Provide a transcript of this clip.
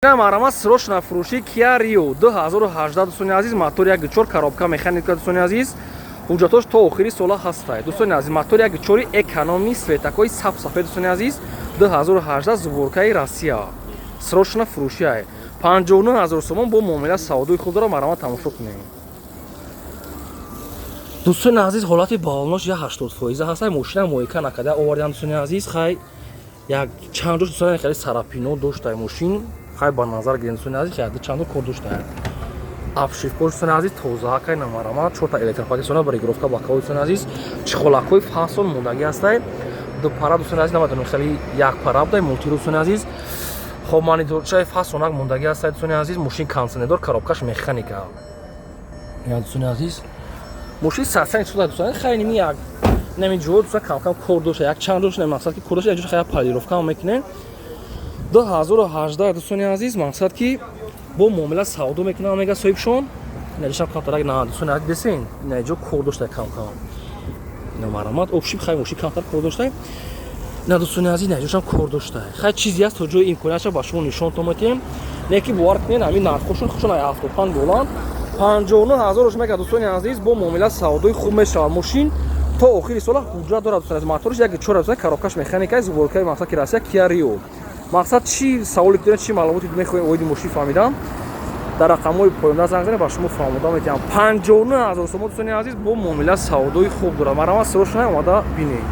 Марама, срочно фурӯши Kia Rio 2018, дӯстони азиз, мотор 1.4, коробка механика, дӯстони азиз, ҳуҷҷатош то охири сола ҳастай. Дӯстони азиз, мотор 1.4, экономный, светакҳои саб-сафед, дӯстони азиз, 2018, сборкаи Россия. Срочно фурӯшиай. 59 ҳазор сомон, бо муомила савдои хуб дора, марама, тамошо кунем. Дӯстони азиз, ҳолати балонош 80% ҳастай, мошина мойка накарда овардан, дӯстони азиз, хай як чанд ҷош, дӯстони, хеле царапино доштай мошин, хай ба назар гирем, дӯстони азиз, як чандо кор доштай. Обшивкош, дӯстони азиз, тозаакай намарама, чорта электропакет сона, регулировка боковой, дӯстони азиз, чехолакҳои фасон мондагӣ ҳастай, ду пара, дӯстони азиз, намедонам, хеле як пара будай, мультиру, дӯстони азиз. Хоб, мониторчаи фасонак мондагӣ ҳастай, дӯстони азиз, мошин кондиционердор, коробкаш механика. Я, дӯстони азиз, мошин сарсани шуда, дӯстони, хай ними як нами ҷо, дӯстон, камкам кор дошта, як чанд ҷош, мақсад ки кор дошта, як ҷош хай полировка мекунем. 2018, дӯстони азиз, мақсад ки бо муомила савдо мекунам, мега соҳибшон. Инаҷошам камтарак на, дӯстони азиз, десен, инаҷо кор дошта камкам, ина марамат обшиб, хай мошин камтар кор дошта. На, дӯстони азиз, инаҷошам кор дошта, хай чизе аст, то ҷои имкониятша ба шумо нишонтон метиҳем. Не ки бовар кунед, ҳамин нархошон хушон 75 боланд, 59 ҳазорш мега, дӯстони азиз, бо муомила савдои хуб мешавад. Мошин то охири сола ҳуҷҷат дорад, дӯстони азиз, моториш 1.4, коробкаш механика, сборкаи, мақсад ки Россия, Kia Rio. Мақсад, чӣ саволе ки доред, чӣ маълумоте мехоҳем оиди мошин фаҳмидан, дар рақамҳои поёнда занг занед, ба шумо фаҳмода метиҳам. 59 ҳазор сомон, дӯстони азиз, бо муомила савдои хуб дорад. Марҳамат, срочно омада бинед.